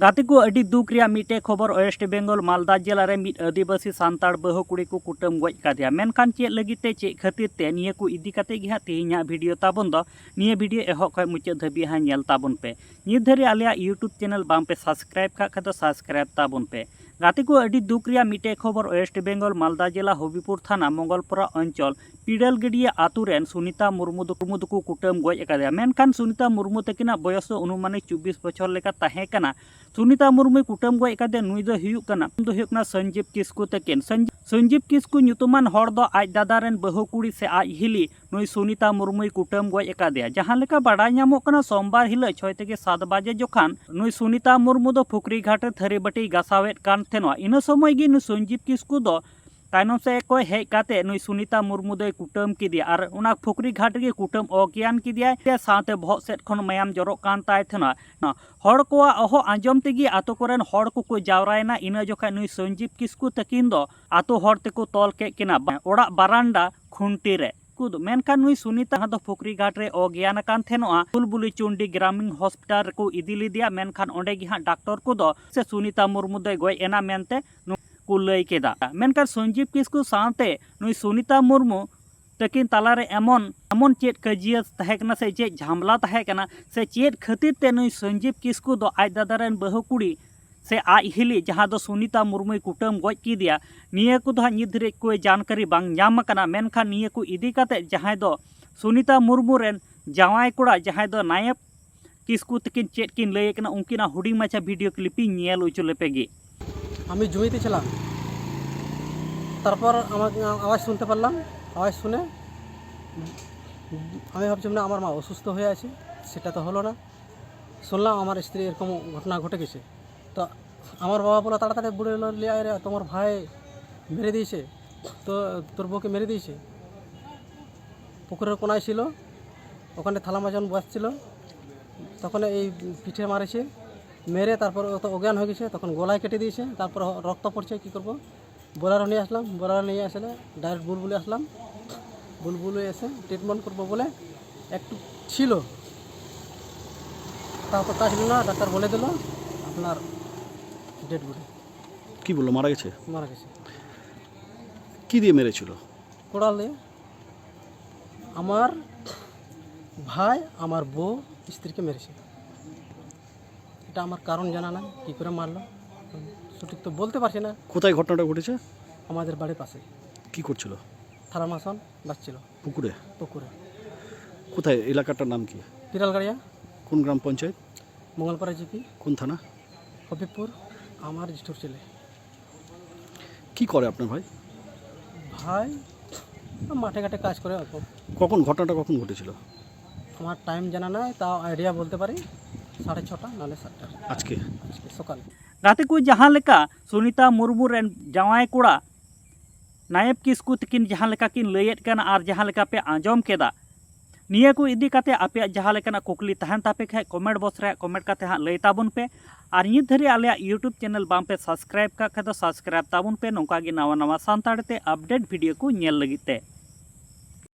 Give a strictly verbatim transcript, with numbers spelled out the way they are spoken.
ᱜᱟᱛᱮ ᱠᱚ, ᱟᱹᱰᱤ ᱫᱩᱠ ᱨᱮᱭᱟᱜ ᱢᱤᱫᱴᱮᱡ ᱠᱷᱚᱵᱚᱨ᱾ ᱳᱭᱮᱥᱴ ᱵᱮᱝᱜᱚᱞ ᱢᱟᱞᱫᱟ ᱡᱮᱞᱟ ᱨᱮ ᱢᱤᱫ ᱟᱹᱫᱤᱵᱟᱹᱥᱤ ᱥᱟᱱᱛᱟᱲ ᱵᱟᱹᱦᱩ ᱠᱩᱲᱤ ᱠᱚ ᱠᱩᱴᱟᱹᱢ ᱜᱚᱡ ᱠᱟᱫᱮᱭᱟ᱾ ᱢᱮᱱᱠᱷᱟᱱ ᱪᱮᱫ ᱞᱟᱹᱜᱤᱫ ᱛᱮ, ᱪᱮᱫ ᱠᱷᱟᱹᱛᱤᱨ ᱛᱮ, ᱱᱤᱭᱟᱹ ᱠᱚ ᱤᱫᱤ ᱠᱟᱛᱮ ᱜᱮ ᱦᱟᱸᱜ ᱛᱮᱦᱮᱧᱟᱜ ᱵᱷᱤᱰᱤᱭᱳ ᱛᱟᱵᱚᱱ ᱫᱚ᱾ ᱱᱤᱭᱟᱹ ᱵᱷᱤᱰᱤᱭᱳ ᱮᱦᱚᱵ ᱠᱷᱚᱱ ᱢᱩᱪᱟᱹᱫ ᱫᱷᱟᱹᱵᱤᱡ ᱦᱟᱸᱜ ᱧᱮᱞ ᱛᱟᱵᱚᱱ ᱯᱮ᱾ ᱱᱤᱛ ᱫᱷᱟᱹᱨᱤᱡ ᱟᱞᱮᱭᱟᱜ YouTube ᱪᱮᱱᱮᱞ ᱵᱟᱝ ᱯᱮ ᱥᱟᱵᱥᱠᱨᱟᱭᱤᱵ ᱠᱟᱜ ᱠᱷᱟᱡ ᱫᱚ ᱥᱟᱵᱥᱠᱨᱟᱭᱤᱵ ᱛᱟᱵᱚᱱ ᱯᱮ᱾ ᱜᱟᱛᱮ ᱠᱚ, ᱟᱹᱰᱤ ᱫᱩᱠ ᱨᱮᱭᱟᱜ ᱢᱤᱫᱴᱮᱡ ᱠᱷᱚᱵᱚᱨ᱾ ᱳᱭᱮᱥᱴ ᱵᱮᱝᱜᱚᱞ ᱢᱟᱞᱫᱟ ᱡᱮᱞᱟ ᱦᱚᱵᱤᱯᱩᱨ ᱛᱷᱟᱱᱟ ᱢᱚᱝᱜᱚᱞᱯᱩᱨᱟ ᱚᱧᱪᱚᱞ ᱯᱤᱰᱟᱹᱞ ᱜᱟᱹᱰᱭᱟᱹ ᱟᱛᱳ ᱨᱮᱱ ᱥᱩᱱᱤᱛᱟ ᱢᱩᱨᱢᱩ ᱫᱚ, ᱢᱩᱨᱢᱩ ᱫᱚᱠᱚ ᱠᱩᱴᱟᱹᱢ ᱜᱚᱡ ᱟᱠᱟᱫᱮᱭᱟ᱾ ᱢᱮᱱᱠᱷᱟᱱ ᱥᱩᱱᱤᱛᱟ ᱢᱩᱨᱢᱩ ᱛᱟᱹᱠᱤᱱᱟᱜ ᱵᱚᱭᱚᱥ ᱫᱚ ᱚᱱᱩᱢᱟᱱᱤᱠ ᱪᱚᱵᱵᱤᱥ ᱵᱚᱪᱷᱚᱨ ᱞᱮᱠᱟ ᱛᱟᱦᱮᱸ ᱠᱟᱱᱟ᱾ ᱥᱩᱱᱤᱛᱟ ᱢᱩᱨᱢᱩᱭ ᱠᱩᱴᱟᱹᱢ ᱜᱚᱡ ᱟᱠᱟᱫᱮ ᱱᱩᱭ ᱫᱚ ᱦᱩᱭᱩᱜ ᱠᱟᱱᱟ, ᱫᱚ ᱦᱩᱭᱩᱜ ᱠᱟᱱᱟ ᱥᱚᱧᱡᱤᱵ ᱠᱤᱥᱠᱩ ᱛᱟᱹᱠᱤᱱ᱾ ᱥᱚᱧᱡᱤᱵ, ᱥᱚᱧᱡᱤᱵ ᱠᱤᱥᱠᱩ ᱧᱩᱛᱩᱢᱟᱱ ᱦᱚᱲ ᱫᱚ ᱟᱡ ᱫᱟᱫᱟ ᱨᱮᱱ ᱵᱟᱹᱦᱩ ᱠᱩᱲᱤ ᱥᱮ ᱟᱡ ᱦᱤᱞᱤ ᱱᱩᱭ ᱥᱩᱱᱤᱛᱟ ᱢᱩᱨᱢᱩᱭ ᱠᱩᱴᱟᱹᱢ ᱜᱚᱡ ᱟᱠᱟᱫᱮᱭᱟ᱾ ᱡᱟᱦᱟᱸ ᱞᱮᱠᱟ ᱵᱟᱰᱟᱭ ᱧᱟᱢᱚᱜ ᱠᱟᱱᱟ, ᱥᱳᱢᱵᱟᱨ ᱦᱤᱞᱳᱜ ᱪᱷᱚᱭ ᱛᱷᱮᱠᱮ ᱥᱟᱛ ᱵᱟᱡᱮ ᱡᱚᱠᱷᱟᱱ ᱱᱩᱭ ᱥᱩᱱᱤᱛᱟ ᱢᱩᱨᱢᱩ ᱫᱚ ᱯᱩᱠᱷᱨᱤ ᱜᱷᱟᱴ ᱨᱮ ᱛᱷᱟᱹᱨᱤ ᱵᱟᱹᱴᱤᱭ ᱜᱟᱥᱟᱣᱮᱫ ᱠᱟᱱ ᱛᱟᱦᱮᱱᱚᱜᱼᱟ᱾ ᱤᱱᱟᱹ ᱥᱚᱢᱚᱭ ᱜᱮ ᱱᱩᱭ ᱥᱚᱧᱡᱤᱵ ᱠᱤᱥᱠᱩ ᱫᱚ ᱛᱟᱭᱱᱚᱢ ᱥᱮᱫ ᱠᱷᱚᱱ ᱦᱮᱡ ᱠᱟᱛᱮ ᱱᱩᱭ ᱥᱩᱱᱤᱛᱟ ᱢᱩᱨᱢᱩ ᱫᱚᱭ ᱠᱩᱴᱟᱹᱢ ᱠᱮᱫᱮᱭᱟ ᱟᱨ ᱚᱱᱟ ᱯᱩᱠᱷᱨᱤ ᱜᱷᱟᱴ ᱨᱮᱜᱮ ᱠᱩᱴᱟᱹᱢ ᱚᱜᱽᱭᱟᱱ ᱠᱮᱫᱮᱭᱟᱭ᱾ ᱥᱟᱶᱛᱮ ᱵᱚᱦᱚᱜ ᱥᱮᱫ ᱠᱷᱚᱱ ᱢᱟᱭᱟᱢ ᱡᱚᱨᱚᱜ ᱠᱟᱱ ᱛᱟᱭ ᱛᱟᱦᱮᱱᱟ᱾ ᱦᱚᱲ ᱠᱚᱣᱟᱜ ᱚᱦᱚ ᱟᱸᱡᱚᱢ ᱛᱮᱜᱮ ᱟᱛᱳ ᱠᱚᱨᱮᱱ ᱦᱚᱲ ᱠᱚᱠᱚ ᱡᱟᱣᱨᱟᱭᱮᱱᱟ᱾ ᱤᱱᱟᱹ ᱡᱚᱠᱷᱟᱡ ᱱᱩᱭ ᱥᱚᱧᱡᱤᱵ ᱠᱤᱥᱠᱩ ᱛᱟᱹᱠᱤᱱ ᱫᱚ ᱟᱛᱳ ᱦᱚᱲ ᱛᱮᱠᱚ ᱛᱚᱞ ᱠᱮᱫ ᱠᱤᱱᱟ ᱚᱲᱟᱜ ᱵᱟᱨᱟᱱᱰᱟ ᱠᱷᱩᱱᱴᱤ ᱨᱮ᱾ ᱠᱩᱫ᱾ ᱢᱮᱱᱠᱷᱟᱱ ᱱᱩᱭ ᱥᱩᱱᱤᱛᱟ ᱫᱚ ᱯᱩᱠᱷᱨᱤ ᱜᱷᱟᱴ ᱨᱮ ᱚᱜᱽᱭᱟᱱ ᱟᱠᱟᱱ ᱛᱟᱦᱮᱱᱚᱜᱼᱟ᱾ ᱵᱩᱞᱵᱩᱞᱤ ᱪᱩᱱᱰᱤ ᱜᱨᱟᱢᱤᱱ ᱦᱚᱥᱯᱤᱴᱟᱞ ᱨᱮᱠᱚ ᱤᱫᱤ ᱞᱮᱫᱮᱭᱟ, ᱢᱮᱱᱠᱷᱟᱱ ᱚᱸᱰᱮ ᱜᱮ ᱦᱟᱸᱜ ᱰᱟᱠᱛᱚᱨ ᱠᱚᱫᱚ ᱥᱮ ᱥᱩᱱᱤᱛᱟ ᱢᱩᱨᱢᱩ ᱫᱚᱭ ᱜᱚᱡ ᱮᱱᱟ ᱢᱮᱱᱛᱮ ᱱᱩ-, ᱠᱚ ᱞᱟᱹᱭ ᱠᱮᱫᱟ᱾ ᱢᱮᱱᱠᱷᱟᱱ ᱥᱚᱧᱡᱤᱵ ᱠᱤᱥᱠᱩ ᱥᱟᱶᱛᱮ ᱱᱩᱭ ᱥᱩᱱᱤᱛᱟ ᱢᱩᱨᱢᱩ ᱛᱟᱹᱠᱤᱱ ᱛᱟᱞᱟᱨᱮ ᱮᱢᱚᱱ, ᱮᱢᱚᱱ ᱪᱮᱫ ᱠᱟᱹᱡᱤᱭᱟᱹ ᱛᱟᱦᱮᱸ ᱠᱟᱱᱟ ᱥᱮ ᱪᱮᱫ ᱡᱷᱟᱢᱞᱟ ᱛᱟᱦᱮᱸ ᱠᱟᱱᱟ ᱥᱮ ᱪᱮᱫ ᱠᱷᱟᱹᱛᱤᱨ ᱛᱮ ᱱᱩᱭ ᱥᱚᱧᱡᱤᱵ ᱠᱤᱥᱠᱩ ᱫᱚ ᱟᱡ ᱫᱟᱫᱟ ᱨᱮᱱ ᱵᱟᱹᱦᱩ ᱠᱩᱲᱤ ᱥᱮ ᱟᱡ ᱦᱤᱞᱤ ᱡᱟᱦᱟᱸ ᱫᱚ ᱥᱩᱱᱤᱛᱟ ᱢᱩᱨᱢᱩᱭ ᱠᱩᱴᱟᱹᱢ ᱜᱚᱡ ᱠᱮᱫᱮᱭᱟ, ᱱᱤᱭᱟᱹ ᱠᱚᱫᱚ ᱦᱟᱸᱜ ᱱᱤᱛ ᱫᱷᱟᱹᱨᱤᱡ ᱠᱚᱭ ᱡᱟᱱᱠᱟᱨᱤ ᱵᱟᱝ ᱧᱟᱢ ᱟᱠᱟᱱᱟ᱾ ᱢᱮᱱᱠᱷᱟᱱ ᱱᱤᱭᱟᱹ ᱠᱚ ᱤᱫᱤ ᱠᱟᱛᱮ ᱡᱟᱦᱟᱸᱭ ᱫᱚ ᱥᱩᱱᱤᱛᱟ ᱢᱩᱨᱢᱩ ᱨᱮᱱ ᱡᱟᱶᱟᱭ ᱠᱚᱲᱟ, ᱡᱟᱦᱟᱸᱭ ᱫᱚ ᱱᱟᱭᱮᱵ ᱠᱤᱥᱠᱩ ᱛᱟᱹᱠᱤᱱ ᱪᱮᱫ ᱠᱤᱱ ᱞᱟᱹᱭ ᱠᱟᱱᱟ, ᱩᱱᱠᱤᱱᱟᱜ ᱦᱩᱰᱤᱧ ᱢᱟᱪᱷᱟ ᱵᱷᱤᱰᱤᱭᱳ ᱠᱞᱤᱯ ᱤᱧ ᱧᱮᱞ ᱦᱚᱪᱚ ᱞᱮᱯᱮ ᱜᱮ᱾ আমি জমিতে ছিলাম। তারপর আমার আওয়াজ শুনতে পারলাম। আওয়াজ শুনে আমি ভাবছি, না, আমার মা অসুস্থ হয়ে আছে, সেটা তো হলো না। শুনলাম আমার স্ত্রী এরকম ঘটনা ঘটে গেছে। তো আমার বাবা বলে, তাড়াতাড়ি বুড়ে এলো, নিয়ে আয় রে, তোমার ভাই মেরে দিয়েছে, তো তোর বউকে মেরে দিয়েছে। পুকুরের কোনায় ছিল, ওখানে থালা মাজন বসছিল, তখন এই পিঠে মারেছে, মেরে তারপর ও তো অজ্ঞান হয়ে গেছে, তখন গলায় কেটে দিয়েছে, তারপর রক্ত পড়ছে, কী করবো। বোলারো নিয়ে আসলাম, বোলারো নিয়ে আসলে ডাইরেক্ট বুলবুলে আসলাম। বুলবুলে এসে ট্রিটমেন্ট করবো বলে একটু ছিল, তাও তো কাজ হলো না। ডাক্তার বলে দিল ওনার ডেড বডি। কি বললো, মারা গেছে? মারা গেছে। কি দিয়ে মেরেছিল? কোড়ালে আমার ভাই আমার বউ স্ত্রীকে মেরেছে। এটা আমার কারণ জানা নাই, কী করে মারলো সঠিক তো বলতে পারছি না। কোথায় ঘটনাটা ঘটেছে? আমাদের বাড়ির পাশে কি করছিল? থালা বাসন বাজছিল পুকুরে? পুকুরে। কোথায়? এলাকাটার নাম কি? পিরালগাড়িয়া, কোন গ্রাম পঞ্চায়েত? মঙ্গলপাড়া জিপি। কোন থানা? হবিবপুর। আমার জেঠুর ছেলে। কি করে আপনার ভাই? ভাই মাঠে ঘাটে কাজ করে অল্প। কখন, ঘটনাটা কখন ঘটেছিল? আমার টাইম জানা নাই, তাও আইডিয়া বলতে পারি সাড়ে ছটা নাহলে সাতটা। আজকে? আজকে সকালে। ᱜᱟᱛᱮ ᱠᱚ, ᱡᱟᱦᱟᱸ ᱞᱮᱠᱟ ᱥᱩᱱᱤᱛᱟ ᱢᱩᱨᱢᱩ ᱨᱮᱱ ᱡᱟᱶᱟᱭ ᱠᱚᱲᱟ ᱱᱟᱭᱮᱵ ᱠᱤᱥᱠᱩ ᱛᱟᱹᱠᱤᱱ ᱡᱟᱦᱟᱸ ᱞᱮᱠᱟ ᱠᱤᱱ ᱞᱟᱹᱭᱮᱫ ᱠᱟᱱᱟ ᱟᱨ ᱡᱟᱦᱟᱸ ᱞᱮᱠᱟ ᱯᱮ ᱟᱸᱡᱚᱢ ᱠᱮᱫᱟ, ᱱᱤᱭᱟᱹ ᱠᱚ ᱤᱫᱤ ᱠᱟᱛᱮ ᱟᱯᱮᱭᱟᱜ ᱡᱟᱦᱟᱸ ᱞᱮᱠᱟᱱᱟᱜ ᱠᱩᱠᱞᱤ ᱛᱟᱦᱮᱱ ᱛᱟᱯᱮ ᱠᱷᱟᱡ ᱠᱚᱢᱮᱱᱴ ᱵᱚᱠᱥ ᱨᱮ ᱠᱚᱢᱮᱱᱴ ᱠᱟᱛᱮ ᱦᱟᱸᱜ ᱞᱟᱹᱭ ᱛᱟᱵᱚᱱ ᱯᱮ᱾ ᱟᱨ ᱱᱤᱛ ᱫᱷᱟᱹᱨᱤᱡ ᱟᱞᱮᱭᱟᱜ ᱤᱭᱩᱴᱩᱵᱽ ᱪᱮᱱᱮᱞ ᱵᱟᱝ ᱯᱮ ᱥᱟᱵᱥᱠᱨᱟᱭᱤᱵ ᱠᱟᱜ ᱠᱷᱟᱡ ᱫᱚ ᱥᱟᱵᱥᱠᱨᱟᱭᱤᱵ ᱛᱟᱵᱚᱱ ᱯᱮ, ᱱᱚᱝᱠᱟ ᱜᱮ ᱱᱟᱣᱟ ᱱᱟᱣᱟ ᱥᱟᱱᱛᱟᱲᱤ ᱛᱮ ᱟᱯᱰᱮᱴ ᱵᱷᱤᱰᱤᱭᱳ ᱠᱚ ᱧᱮᱞ ᱞᱟᱹᱜᱤᱫ ᱛᱮ᱾